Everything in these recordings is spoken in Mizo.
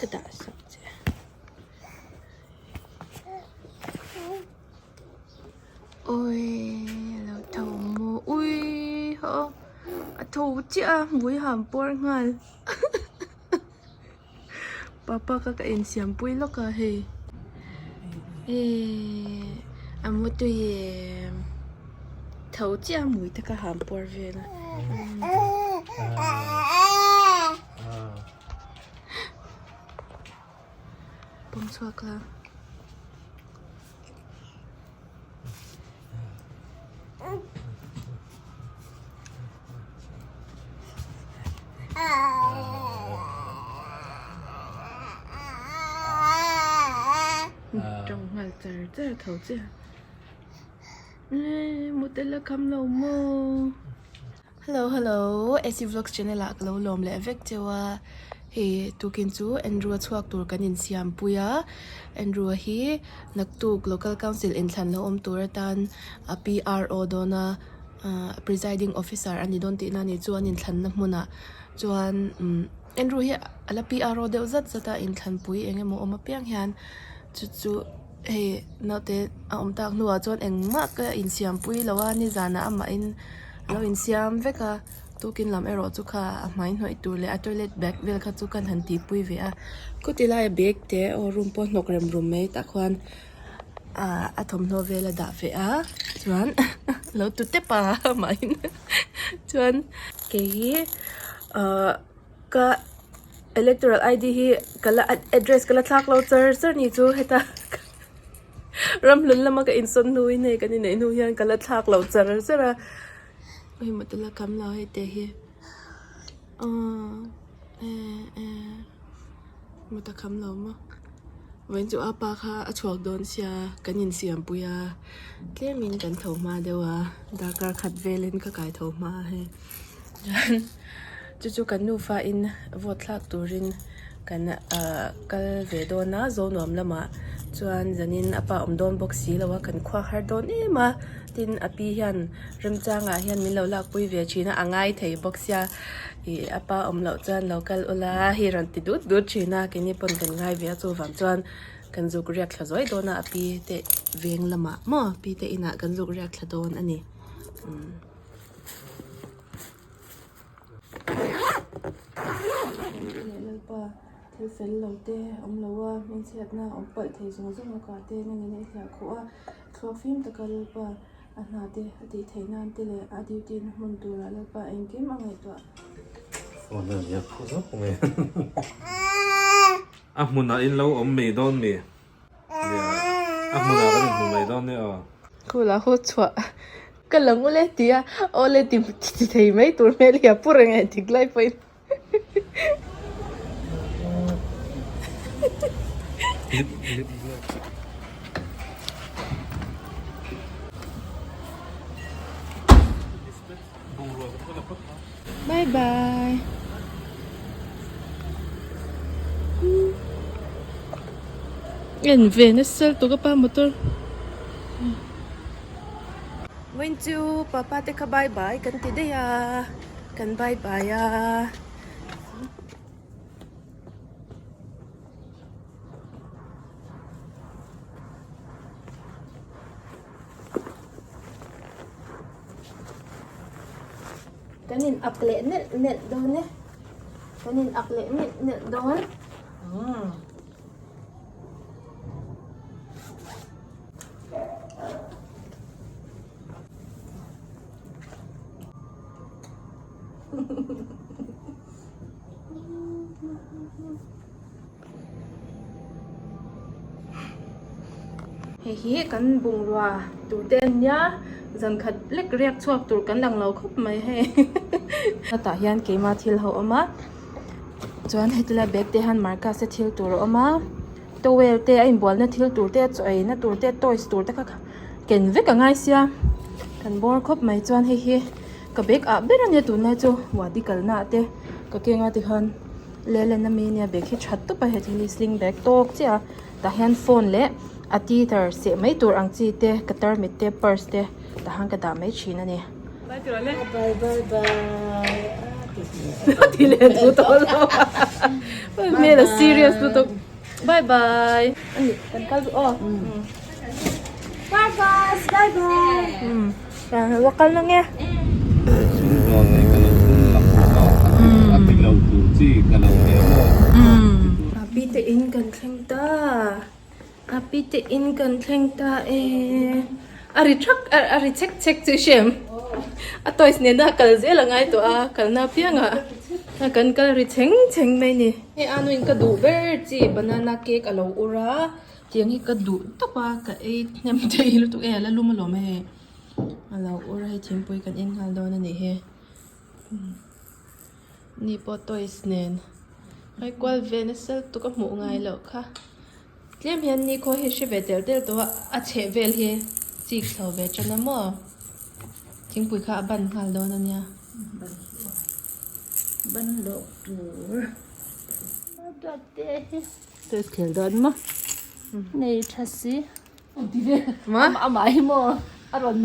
Ka dah sak che. Ui a lo tho maw ui haw a tho chiah a hmui ham puar nghal papa kha ka insiam pui lawk a hei ehh a mu tui em tho chiah a hmui te kha ham puar vel a. Pawm chhuak la. Tawng nghal char char tho chiah. Mut ela kham lo maw. Hello hello AC vlogs channel ah ka lo lawm leh vek cheu a hei tukin chu Andrew a chhuak tur kan insiam pui a Andrew a hi naktuk local council inthlan lo awm tur atan a PRO dawn a ah presiding officer a ni dawn tihna a ni chu an inthlanna hmunah chuan umm Andrew hi a la PRO deuh zat zat a inthlanpui eng emaw awm apiang hian chu chu. Hei naute a awm tak hnuah chuan engmah ka insiam pui lo a nizanah amahin a lo insiam vek a tukin lam erawh chu kha a hmai hnawih tur leh a toilet bag vel kha chu kan han tihpui ve a khuti laia bag te aw room pawh hnawk rem rum mai tah khuan ah a thawmhnaw vel a dah ve a chuan lo tu tep a amahin chuan kei hi ahh. Ka electoral ID hi ka la address ka la thlak lo char char ni chu heta ramhlun lama ka insawn hnuin hei kan inneih hnu hian ka la thlak lo char char a hei mut ila kam lo hei te hi aw eh eh mut a kham lo maw vawiin chu apa kha a chhuak dawn sia kan insiam pui a tlemin kan tho hma deuh a darkar khat velin ka kai tho hma a hei. Chu chu kan nufa in vote thlak turin kan ahh kal ve dawn a Zonuam lamah chuan zanin a pa awm dawn bawk si lo a kan khua har dawn em a tin a pi hian remchangah hian min lo lakpui ve thin a a ngai thei bawk sia ih a pa awm loh chuan lo kal ula hei rawn ti dut dut thin a keini pawn kan ngai ve a chuvang chuan kan zuk riak thla zuai dawn a a pi te veng lamah maw pi te inah kan zuk riak thla dawn a ni umm. Lalpa thil fel lo te awm lo a hmingchhiatna awm palh thei zawng zawng lakah te nangin a i hliah khawh a thluak fim taka Lalpa a hna te a tih theih nan te leh a duty na hmun turah Lalpa engkim a ngaihtuah. Phone a nia phu zawk mai a hmunah in lo awm mai dawn mi nia a hmunah kan inhmu mai dawn nia aw. Khula haw chhuah Ka la ngul e ti a, awle ti ti thei mai tur hmel hi a pu reng e tik lai pawhin. Bye bye. En ve nasa lutuk a pa motor. Vawiin chu papa te kha bye bye kan ti daih a kan bye bye a. Kan in ak leh nelh nelh dawn e kan in ak leh nelh nelh dawn. Hei hi kan bungrua tur te an nia zan khat lek riak chhuak tur kan lang lo khawp mai hei tah hian keima thil ho awm a chuan heti lai bag te hian marcus te thil tur a awm a towel te a inbualna thil tur te chaw eina tur te toys tur te kha ken vek a ngai sia kan bawr khawp mai chuan hei hi ka bag ah ber ania tunlai chu wadi kalna ah te ka keng a tikhan lelen ami ania bag hi tha tawp a heti hi sling bag tawk chiah a tah hian phone leh a teether seh mai tur ang chi te ka tarmit te purse te tah hian ka dah mai thin a ni. Bye bye bye. Ti leh duh tawh lo a. Hmel a serious lutuk. Bye bye. Ani kan kal duh aw. Bye bye. Bye bye. Wa kal na nge. Api te in kan thleng ta. Api te in kan thleng ta e. A ri thak a ri chek chek chu i hriam. A toys nena kal zel a ngai tawh a kalna apiangah a kan kal ri chheng chheng mai ni. Hei a nuin ka duh ber chi banana cake a lo ur a tiang hi ka duh tawp a ka ei hnem thei lutuk e a la lum alawm hei a lo ur a hei thingpui kan en nghal dawn a nih hi ni pawh toys nen hai kual ve nasa lutuk a hmuh ngai loh kha. Tlem hian nikhaw hi hre ve tel tel tawh a, a chheh vel hi chik chho ve tan a maw? Thingpui kha a ban nghal dawn a nia. Ban loh ban loh tur Toys khel dawn maw? Nei tha si. Ma? Amah hi maw? A rawn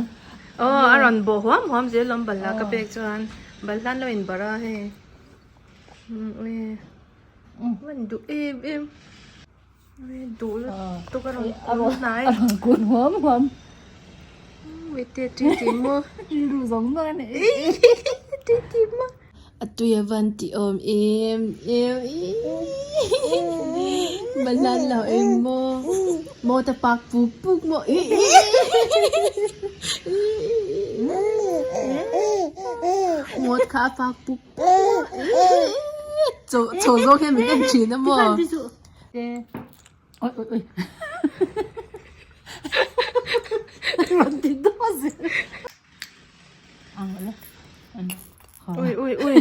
Aw a rawn bawh huam huam zel awm balhla ka pek chuan balhlan lo inbarh a hei. Man duh em em duh lutuk a rawn kun hnai a rawn kun huam huam wait e ti ti maw rilru zawng zawng a ni ti ti maw a tui a van ti awm em em balan lo em maw maw ta pak puk puk maw ngawt kha a pak puk Chho chho zawk hian min en thin a maw? Oi oi oi. Rawn ti dawn zel. Ang ala. Ui ui ui.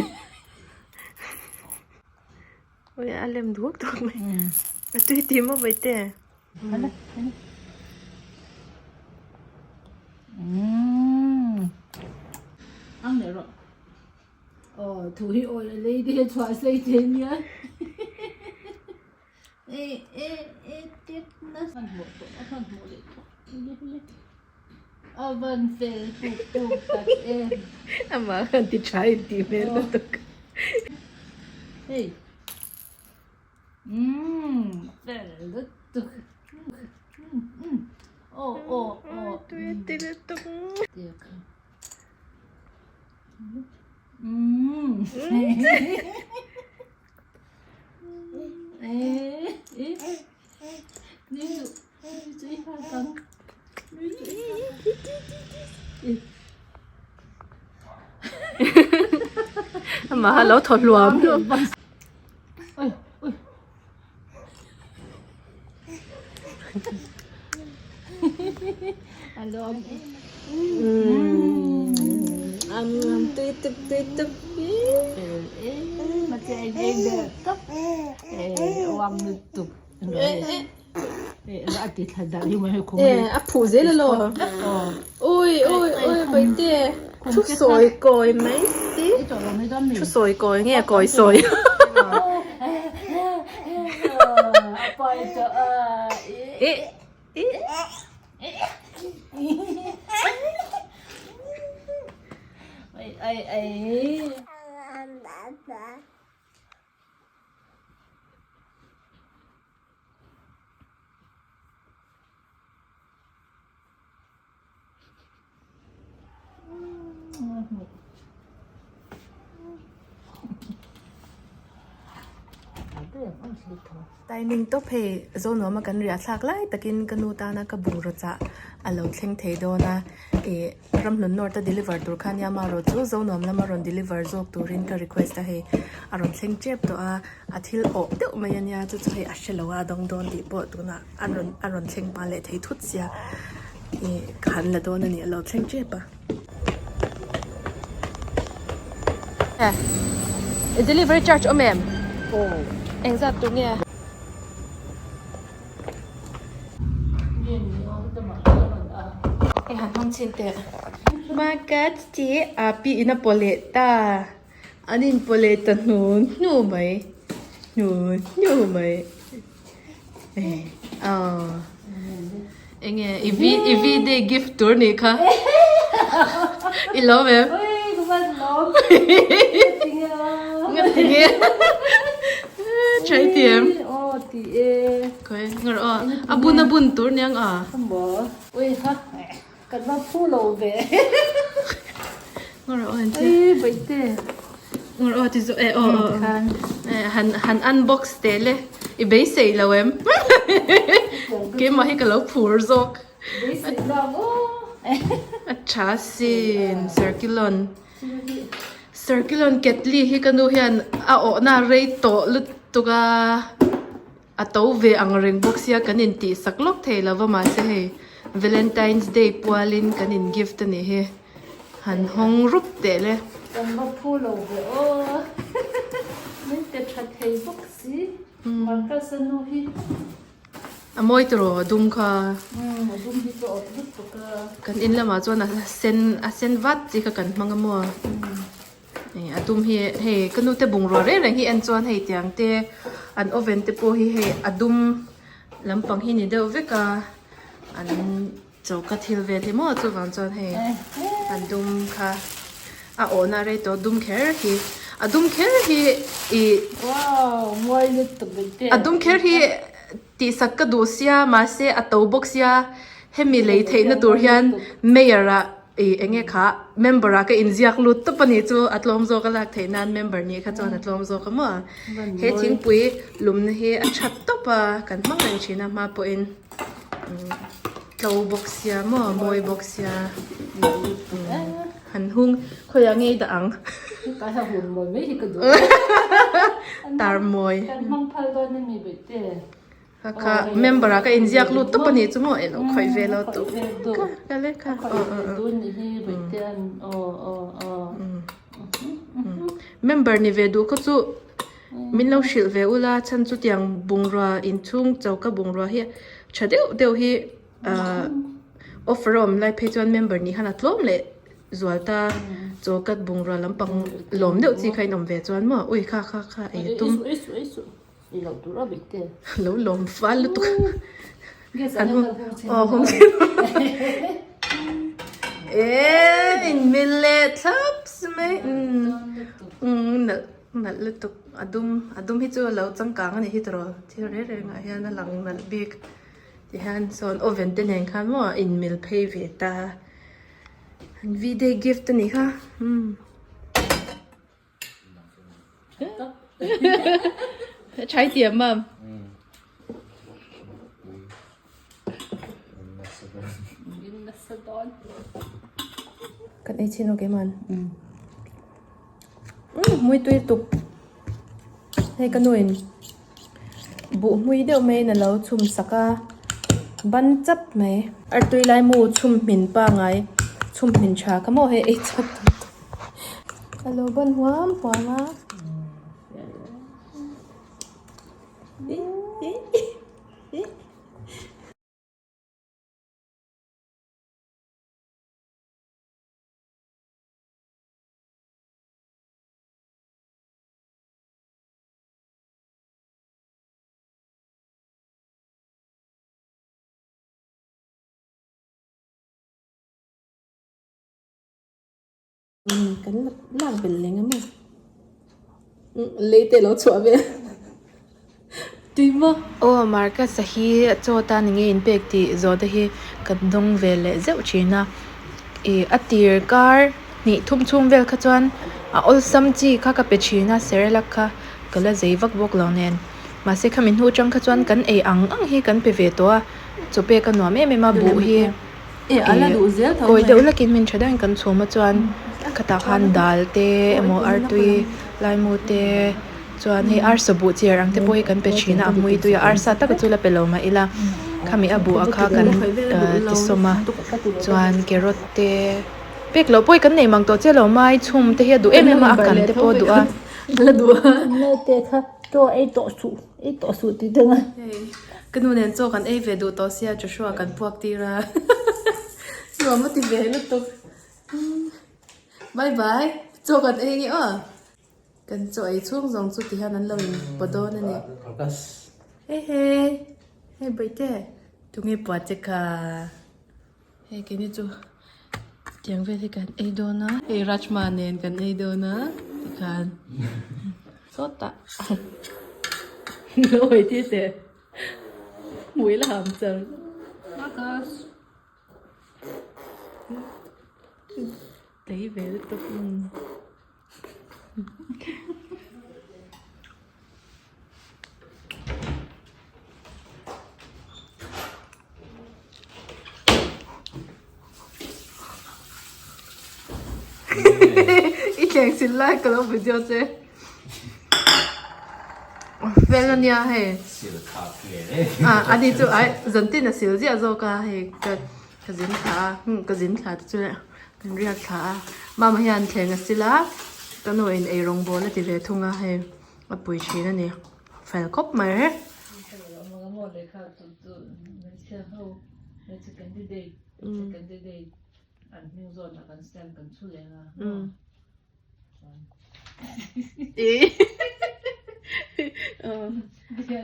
Ui a lem duak duak mai. A tui ti maw mai te. Ala. Umm. Ang leh rawh. Aw thu hi awi a lei te hian chhuah sei thei nia e e e tep na hmanhmawh tawh a hmanhmawh leh tawh le le a van fel puk puk tak em amah khan ti tha in tih hmel lutuk hei umm fel lutuk aw aw aw tui ti lutuk Amah a lo thaw hluam hluam. Tui tuk tui tuk A phuh zel alo ui ui ui Bawihtê thu sawi kawi mai si thu sawi kawi nge kawi sawi. Timing tawp hei Zonuama kan riah thlak lai takin ka nu tana ka bungraw chah a lo thleng thei dawn a ih Ramhlun North a deliver tur khan Yamaha rawh chu Zonuam lama rawn deliver zawk turin ka request a hei a rawn thleng tep tawh a a thil awh deuh mai ania chu chu hei a hre lo a dawng dawn tih pawh tunah a rawn a rawn thleng hma leh thei thut sia ih ka han la dawn a ni a lo thleng tep a. Delivery charge awm em? Engzat tur nge? Hei han hmang chhin teh. Market tih a pi in a pawh leh ta. An in pawh leh ta hnu hnu mai. Hnu hnu mai. Aww. Enge i v i v day gift tur nih kha. I lawm em? Ui ka van lawm. Nga ti nge? Try ti em? Aw ti e. Khoi ngar aw. A bun a bun tur niang a. Maw. Ui ha. Kan va phu lo ve. Ngar aw an ti. Ui baihte. Ngar aw ti zo e aw aw. Han han unbox te le. I beisei lo em? Keimah hi ka lo phur zawk. Beisei lo aw. A tha sin Circulon. Circulon ketli hi ka nu hian a awhna rei tawh lutuk a, a to ve ang reng bawk sia kan intih sak lawk thei lo va mahse hei Valentine's Day pualin kan in gift a nih hi han hawng rup teh le. Kan va phu lo ve aw min pe tha thei bawk si Marcus a nu hi. A mawi tawh a dum kha. Umm a dum hi chu a awp lutuk a. Kan in lamah chuan a sen a sen vat chi kha kan hmang a maw. A dum hi hei ka nu te bungrua reng reng hi en chuan hei tiang te an oven te pawh hi hei a dum lampang hi ni deuh vek a an choka thil vel hi maw chuvang chuan hei an dum kha a awhna rei tawh dum kher hi a dum kher hi ih Wow mawi lutuk te a dum kher hi tihsak ka duh sia mahse a to bawk sia hemi lei theihna tur hian mayor ah ih eng nge kha member ah ka inziak lut tawp a nih chu a tlawm zawk a lak theih nan member nih kha chuan a tlawm zawk a maw he thingpui lumna hi a tha tawp a kan hmang reng thin a hma pawhin. Tlo bawk sia maw mawi bawk sia han hung khawiah nge i dah ang tar mawi kha kha member ah ka inziak lut tawp a nih chu maw eng khawih ve lo tawp kha kha le kha member ni ve duh kha chu. Min lo hrilh ve ula chhan chu tiang bungrua inchhung choka bungrua hi tha deuh deuh hi ahh offer a awm lai phei chuan member nih khan a tlawm leh zual ta choka bungrua lampang lawm deuh chi kha in awm ve chuan maw ui kha kha kha ei a tum lo lawm fal lutuk an aw hung eee in mil leh thlap mai umm nalh. Nalh lutuk a dum a dum hi chu a lo changkang a nih hi tawrh thil reng reng ah hian a lang nalh bik tihian sawn oven te nen khan maw a inmil phei ve ta an v day gift a nih kha umm try tiam a. Kan ei chin okay man. Umm mui tui tuk. Hei ka nuin buh hmui deuh mai in alo chhum sak a ban chap mai. Artui lai mu chhum hmin pangai chhum hmin tha kha maw hei ei chak tuk. Alo ban huam huam a. Kan lak belh leng a maw lei te lo chhuah vel tui maw. Aw Marcus-a hi chaw tan enge in pek tih zawh te hi kan dawng ve leh zeuh thin a ih a tir kar hnih thum chhung vel kha chuan a awlsam chi kha ka pe thin a Cerelac kha ka la zei vak bawk lo nen mahse khami hnu atang kha chuan kan ei ang ang hi kan pe ve tawh a chaw pek a nuam em em a buh hi. Kawi deuh lakin min tha deuhin kan chhum a chuan khatah khan dal te emaw artui laimu te chuan hei arsa buh chiar ang te pawh hi kan pe thin a a hmui tui a arsa taka chu la pe lo mah ila khami a buh ah kha kan tisawm a chuan carrot te pek loh pawh hi kan nei mang tawh chiah lo mai chhum te hi a duh em em a a kan te pawh a duh a. Ka nu nen chaw kan ei ve duh tawh sia Joshua kan puak tir a nuam a ti ve lutuk bye bye chaw kan ei nge aw kan chaw ei chhung zawng chu ti hian an lo in paw dawn a ni he he hei bawihte tunge puah che kha hei keini chu tiang vel hi kan ei dawn a hei rajma nen kan ei dawn a. Tikhan sawtah lo hawi tir teh hmui la ham char. Marcus. Tlei ve lutuk. I thleng sil lai ka lo video che. Fel a nia hei. Sil kha hle e. Ah ani chu ai zantin a sil ziah zawk a hei ka ka zin thla a ka zin thla te chu kan riak thla a mama hian thleng a sil a ka nu in eirawng bawl a ti ve thung a hei a pui thin a ni fel khawp mai.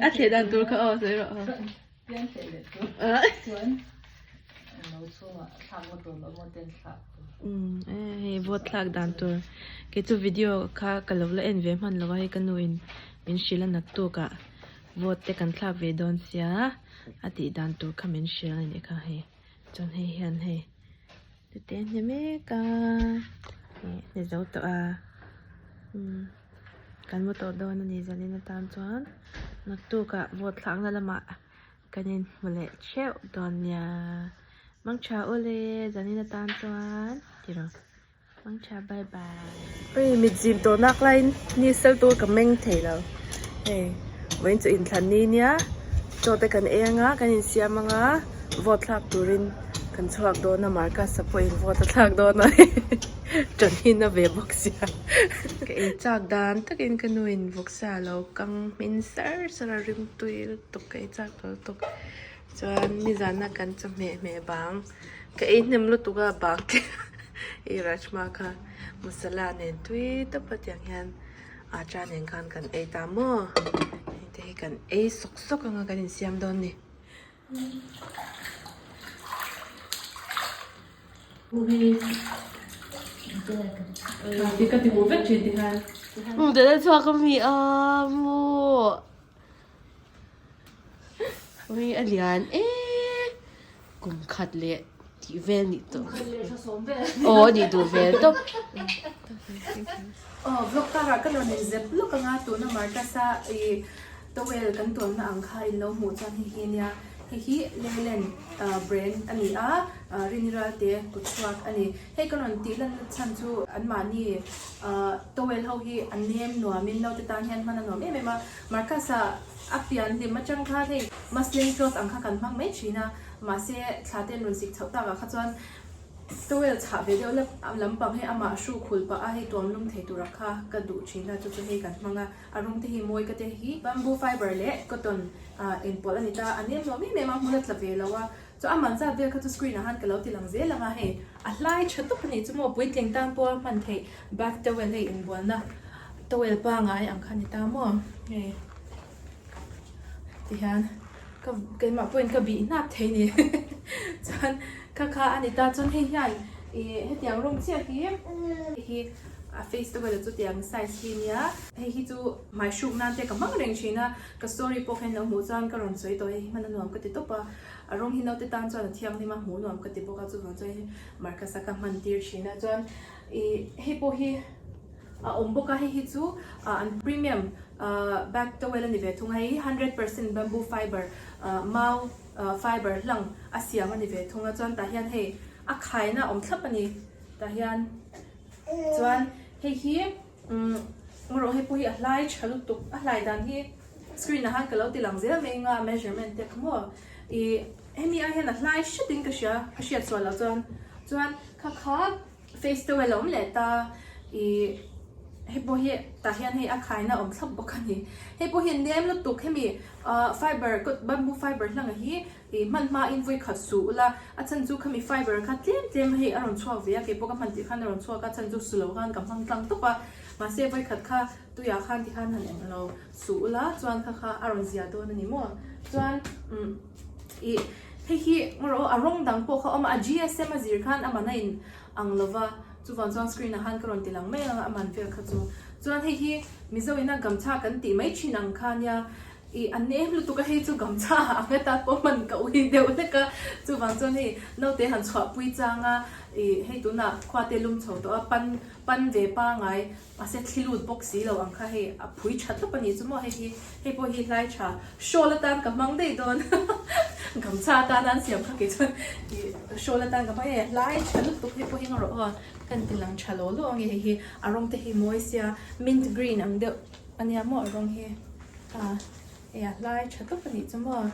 A thleh dan tur kha aw sawi rawh. Hei vote thlak dan tur kei chu video kha ka lo la en ve hman lo a hei ka nu in min hrilh a naktuk ah vote te kan thlak ve dawn sia a tih dan tur kha min hrilh a nih kha hei chuan hei hian hei. Chute hne mek a ih hne zo tawh a umm kan mu tawh dawn a ni zanin atan chuan naktuk ah vote thlakna lamah kan inhmu leh theuh dawn nia mangtha awle zanin atan chuan tiraw mangtha bye bye. Hei mit zim tawh nak laiin ni sel tur ka meng thei lo hei vawiin chu inthlan ni nia chaw te kan ei anga kan insiam anga vote thlak turin kan chhuak dawn a Marcus a pawhin vote a thlak dawn a ṭan hi na ve bawk sia ka ei chak dan takin ka nuin vawksa lo kang hmin sar sar a rim tui lutuk ka ei chak tawh lutuk chuan nizana kan chawhmeh hmeh bang ka ei hnem lutuk a bang te i rajma kha masala nen tui tawp a tiang hian acha nen khan kan ei ta maw heng te hi kan ei sawk sawk anga kan insiam dawn a ni. A lian e kum khat leh tih vel nih tawh aw a nih duh vel tawp. Aw vlog karah ka rawn inzep lawk anga tuna Marcus-a ih towel kan tuamna ang kha in lo hmuh chuan hei hi ania hei hi Leyland brand a ni a Rinral te kut chhuak a ni hei ka rawn tih lanna chhan chu anmahni towel ho hi a nem nuamin naute tan hian hman a nuam em em a Marcus-a A pian hlim atang khan hei muslin cloth ang kha kan hmang mai thin a, mahse thla te an rawn sik chhoh takah kha chuan towel chhah ve deuh lampang hei amah hru khul pah a hei tuam lum thei tura kha ka duh thin a, chu chu hei kan hmang a, a rawng te hi mawi ka te hi bamboo fiber leh cotton inpawlh a ni ta, a nem nuam em em a, hmun a tla ve lo a, chu a man zat vel kha chu screen ah khan ka lo ti lang zel ang a, hei a hlai tha tawp a nih chu maw puitling tan pawha hman theih bath towel hei inbualna towel pangai ang kha a ni ta maw hei. Tihian ka keimah pawhin ka bih hnap thei ni chuan kha kha a ni ta chuan hei hian ih hetiang rawng chiah hi hei hi a face towel chu tiang size hi nia hei hi chu hmai hruk nan te ka hmang reng thin a ka story pawh kha in lo hmuh chuan ka rawn sawi tawh hei hi hman a nuam ka ti tawp a a rawng hi naute tan chuan a thianghlim a hmuh nuam ka ti bawk a chuvang chuan hei Marcus a ka hman tir thin a chuan ih hei pawh hi. a awm bawk a hei hi chu ah an premium ah back towel a ni ve thung a hei hi 100% bamboo fiber ah mau ah fiber hlang a siam a ni ve thung a chuan tah hian hei a khaina a awm thlap a ni tah hian chuan hei hi umm erawh hei pawh hi a hlai tha lutuk a hlai dan hi screen ah khan ka lo ti lang zel mai anga measurement te kha maw ih hemi ah hian a hlai hretin ka hria ka hriat sual loh chuan chuan kha kha. Face towel a awm leh ta ih hei pawh hi tah hian hei a khaina a awm thlap bawk a ni. Hei pawh hi a nem lutuk hemi ah fiber bamboo fiber hlanga hi ih hman hmain vawi khat su ula a chhan chu khami fiber kha tlem tlem hei a rawn chhuak ve a keipawh ka hman tih khan a rawn chhuak a chhan chu su lo khan ka hmang tlang tawp a mahse vawi khat kha tuiah khan tikhan han eng lo su ula chuan kha kha a rawn zia dawn a ni maw chuan umm ih hei hi erawh a rawng dang pawh kha a awm a a GSM a zir khan a man a in ang lo va. Chuvang chuan screen ah khan ka rawn ti lang mai ang a, a man vel kha chu. Chuan hei hi Mizo ina gamchha kan tih mai thin ang kha nia, ih a nem lutuk a hei chu gamchha ang heta pawh hman ka ui deuh hlek a. Chuvang chuan hei naute han chhuahpui chang a, ih hei tunah khua te lum chho tawh a, pan pan ve pangai Mahse thli lut bawk si lo ang kha hei a phui tha tawp a nih chu maw hei hi hei pawh hi hlai tha shawl atan ka hmang daih dawn gamchha atan an siam kha kei chuan ih shawl atan ka hmang e hlai tha lutuk hei pawh hi ngarawh aw kan ti lang tha lo lo ang e hei hi a rawng te hi mawi sia mint green ang deuh a nia maw a rawng hi a hei a hlai tha tawp a nih chu maw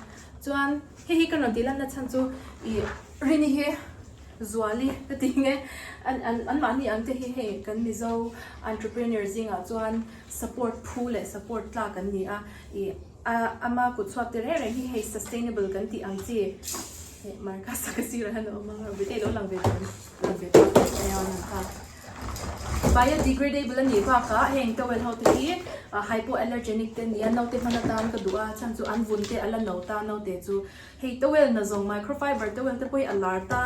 chuan hei hi ka rawn tih lanna chhan chu ih rini hi. Zuali ka ti nge an an anmahni ang te hi hei kan Mizo entrepreneur zingah chuan support phu leh support tlak an ni a ih a ama kut chhuak te reng reng hi hei sustainable kan tih ang chi hei marka sak a sirah hian a awm a rei lo lang ve tur lang ve tur a Biodegradable a nih bakah heng towel ho te hi hypoallergenic te a ni a naute hman atan ka duh a chhan chu an vun te a la no ta naute chu Hei towel na zawng microfiber towel te pawh hi a lar ta,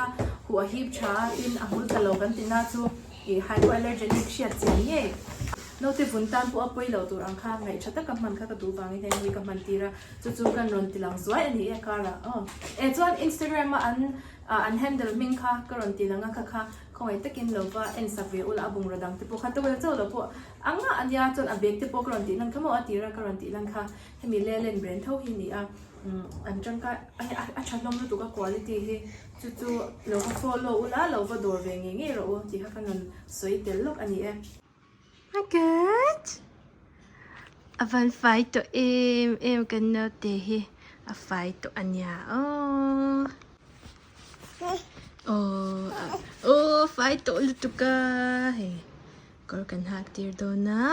huh a hip tha a, tin a hmul ta lo kan ti na chu ih hypoallergenic hriat chian ngei. Naute vun tan pawh a pawi lo tur ang kha ngaih tha taka hman kha ka duh vangin heng hi ka hman tir a, chu chu kan rawn ti lang zuai a ni e car ah aw. E chuan Instagram a an an handle hming kha ka rawn ti lang a kha kha khawngaih takin lo va en sak ve ula a bungraw dang te pawh kha towel chauh lo pawh ang a ania chuan a bag te pawh ka rawn tih lan kha maw a tira ka rawn tih lan kha hemi Lelen brand tho hi a ni a. An tangkai a tha hlawm lutuk a quality hi chu chu lo va follow ula lo va dawr ve ngei ngei rawh u tih kha ka rawn sawi tel lawk a ni e. My God! A van fai tawh em em kan naute hi a fai tawh a nia aw. Aw aw fai tawh lutuk a hei kawr kan hak tir dawn a.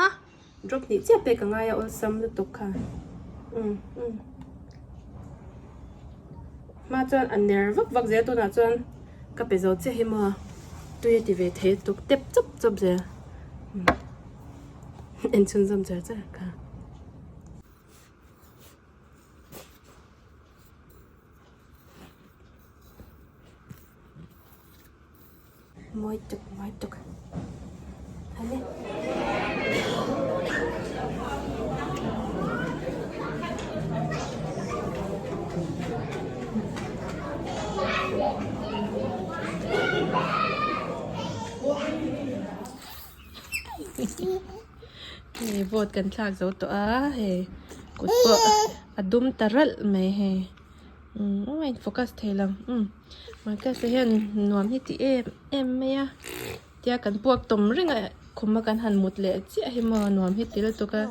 Drop hnih chiah pek a ngai a awlsam lutuk kha umm umm hma chuan a ner vak vak zel tunah chuan ka pe zo chiah hi maw tui a ti ve thei lutuk tep chawp chawp zel umm en chhunzawm char char kha. Mawi tuk mawi tuk hale. Hei vote kan thlak zo tawh a hei kut pawh a dum ta ralh mai hei umm a in focus thei lo umm marcus a hian nuam hi ti em em mai a tia kan puak tawm reng a khum a kan han mut leh chiah hi maw nuam hi ti lutuk a.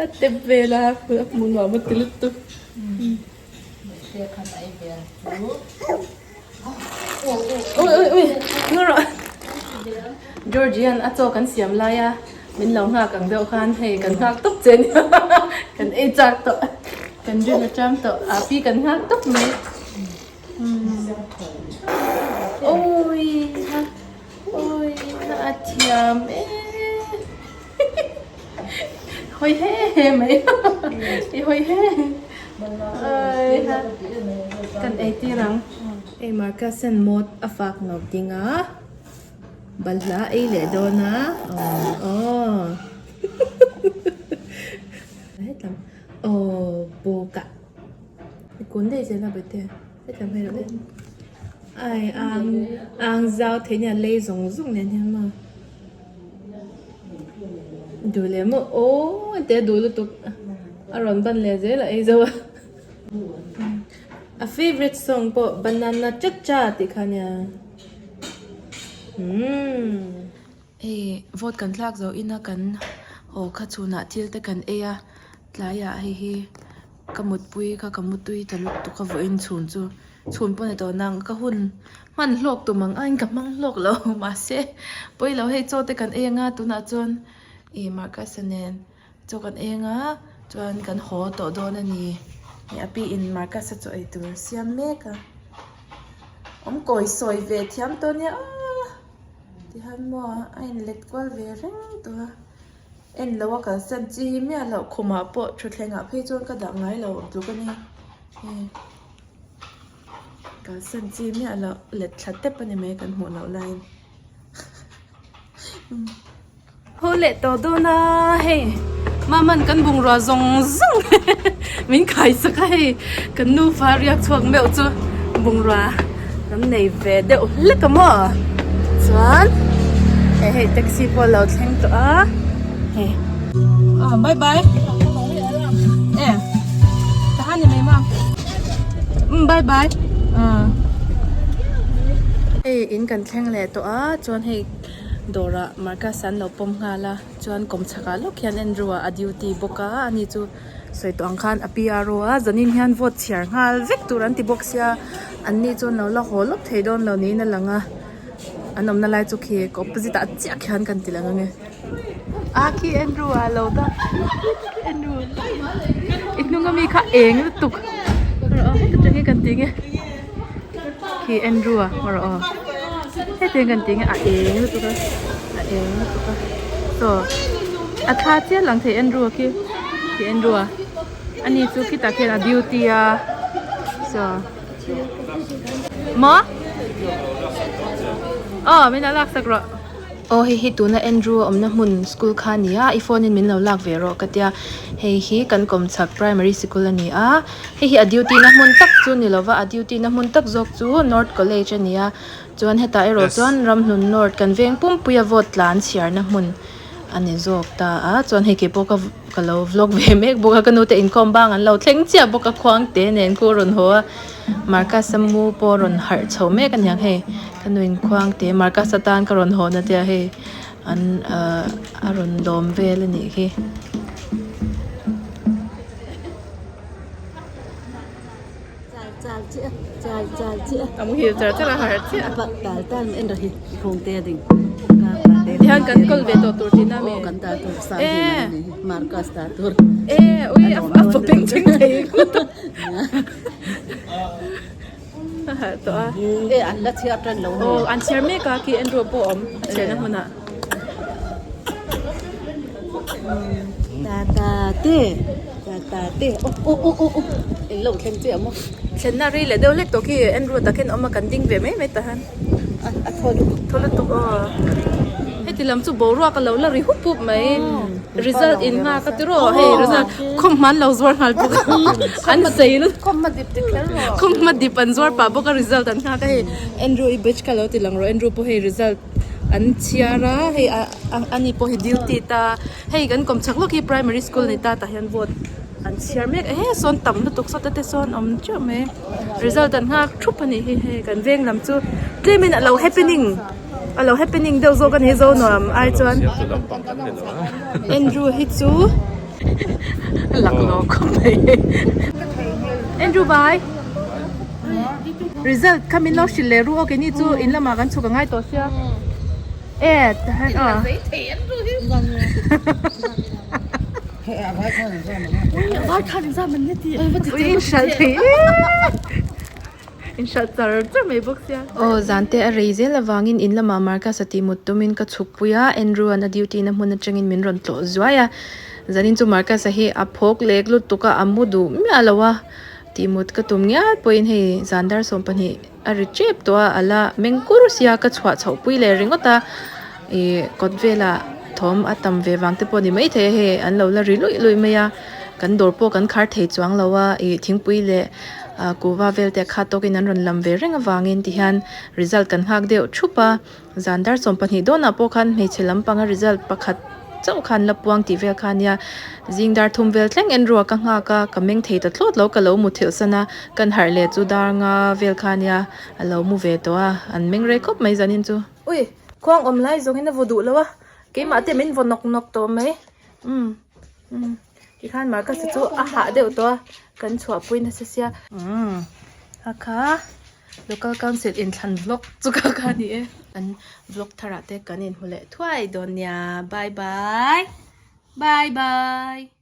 A tep vel a a hmuh nuam a ti lutuk. Ui ui ui ngaw rawh Georgie hian a chaw kan siam lai a min lo nghak ang deuh khan hei kan nghak tawp che nia kan ei chak tawh kan rin atang tawh a pi kan nghak tawp mai ui ha ui ha a thiam e hawi he he mai i hawi he ui ha kan ei tir ang hei Marcus hian mawt a fak lo ding a balhla a ei leh dawn a aw hetlam aw bawkah. I kun daih zel a bete hetlam hei rawh ai ang ang zau thei nia lei zawng zawng nen hian maw duh leh maw aw te duh lutuk a rawn ban leh zel a ei zo a a favourite song pawh banana cha cha tih kha nia umm. Hei vote kan thlak zo ina kan haw kha chhunah thil te kan ei a tlaiah hei hi ka mutpui kha ka mutui ta lutuk a vawiin chhun chu. Chhun pawh ni tawh nang ka hun hman hlawk tum ang aiin ka hmang hlawk lo mahse pawi lo hei chaw te kan ei anga tunah chuan ih Marcus-a nen chaw kan ei anga chuan kan haw tawh dawn a ni ih a pi in Marcus-a chaw ei tur a siam mek a awm kawi sawi ve thiam tawh nia aw tihian maw a inlet kual ve reng tawh a. En lo a kalsan chi hi miah loh khumah pawh thutthlengah phei chuan ka dah ngai lo ang tluk a ni hei kalsan chi miah loh let thla tep a ni mai kan hmuh loh laiin Haw leh tawh dawn a hei Maman kan bungrua zawng zawng min khai sak a hei kan nufa riak chhuak meuh chu bungrua kan nei ve deuh hlek a maw chuan hei hei taxi pawh a lo thleng tawh a hei ah bye bye e tahan ni mai maw um bye bye ah hei in kan thleng leh tawh a chuan hei dawrah Marcus an lo pawm nghal a chuan kawmchhakah lawk hian Andrew ah a duty bawk a ani chu. Sawi tawh ang khan a PRO a zanin hian vote chhiar nghal vek tur an ti bawk sia an ni chuan lo la haw lawk thei dawn lo niin a lang a an awmna lai chu khi opposite ah chiah khian kan ti lang ange a khi Andrew ah lo dah Andrew i hnung ami kha eng lutuk rawh aw heti tang hi kan ti nge khi Andrew ah rawh aw hetiang kan ti nge a eng lutuk a a eng lutuk a saw. A thla chiah lang thei Andrew a khi khi Andrew a ani chu khitah khian a duty a saw maw aw min lo lak sak rawh. Aw hei hi tuna Andrew a awmna hmun school kha a ni a i phone in min lo lak ve rawh ka tia hei hi kan kawmchhak primary sikul a ni a hei hi a duty na hmun tak chu ni lova a duty na hmun tak zawk chu North College a ni a chuan hetah erawh chuan Ramhlun North kan veng pumpuia vote tlan chhiarna hmun. a ni zawk ta a chuan hei keipawh ka ka lo vlog ve mek bawk a ka nu te inkhawm bang an lo thleng chiah bawk a khuang te nen khu a rawn haw a Marcus a mu pawh a rawn harh chho mek a niang hei ka nu in khuang te Marcus atan ka rawn haw na te a hei an ahh a rawn lawm vel a nih hi. A muhil char char a harh chiah tihian kan kawl ve tawh tur tihna ami e e ui a beng chheng thei a harh tawh a aw an chhiar mek a khi Andrew pawh a awm a chhiarna hmunah. Thlenna rei leh deuh hlek tawh khi Andrew tak hian a awm a kan ding ve mai mai tah hian thaw lutuk aw heti lam chu boruak a lo la ri hup hup mai result in nghak a tiraw hei result khawmhma an lo zuar nghal bawk a an sei lutuk khawmhma dip an zuar pah bawk a result an nghak a hei Andrew i batch kha lo ti lang rawh Andrew pawh hei result an chhiar a hei ah ani pawh hi duty ta hei kan kawm chhak lawk hi primary school a ni ta tah hian vote an chhiar mek a he sawn tam lutuk sawta te sawn awm teuh mai result an nghak thup a nih hi hei kan veng lam chu tlem in alo happening alo happening deuh zawk a ni zo nuam ai chuan Andrew hi chu laklawh khawp mai Andrew bye. Result kha min lo hrilh leh ru aw keini chu in lamah kan chhuk a ngai tawh sia e tahan aw ui in hralh thei in hralh char char mai bawk sia. Aw zan te a rei zel avangin in lamah Marcus a tih mut tumin ka chhuk pui a Andrew an a duty na hmun atangin min rawn tlawh zuai a zanin chu Marcus a hi a phawk lek lutuk a a mu duh miah lo a. Tih mut ka tum ngial pawhin hei zan dar 12 a ri tep tawh a, a la meng kur sia ka chhuah chhoh pui leh ringawt a, ih kawt velah thawm a tam ve vang te pawh a ni maithei a hei an lo la ri luih luih mai a, kan dawr pawh kan khar thei chuang lo a, ih thingpui leh ah kuhva vel te a khat tawkin an rawn lam ve reng avangin tihian result kan nghak deuh thup a. Zan dar 12 dawnah pawh khan hmeichhe lampanga result pakhat chauh khan la puang tih vel kha a nia. Zing dar thum vel thleng en ruak ka nghak a, ka meng thei ta thlawt lo, ka lo mu thilh san a, kan harh leh chu dar nga vel kha a nia, a lo mu ve tawh a, an meng rei khawp mai zanin chu. Ui, khuang awm lai zawngin a vaw duh lo a, keimah te min vaw nawk nawk tawh mai. Umm, umm, tikhan Marcus-a chu a hah deuh tawh a, kan chhuahpui nasa sia. Umm, a kha. Local Council inthlan vlog chu ka kha a ni e. Kan vlog tharah te kan inhmu leh thuai dawn nia. Bye bye. Bye bye.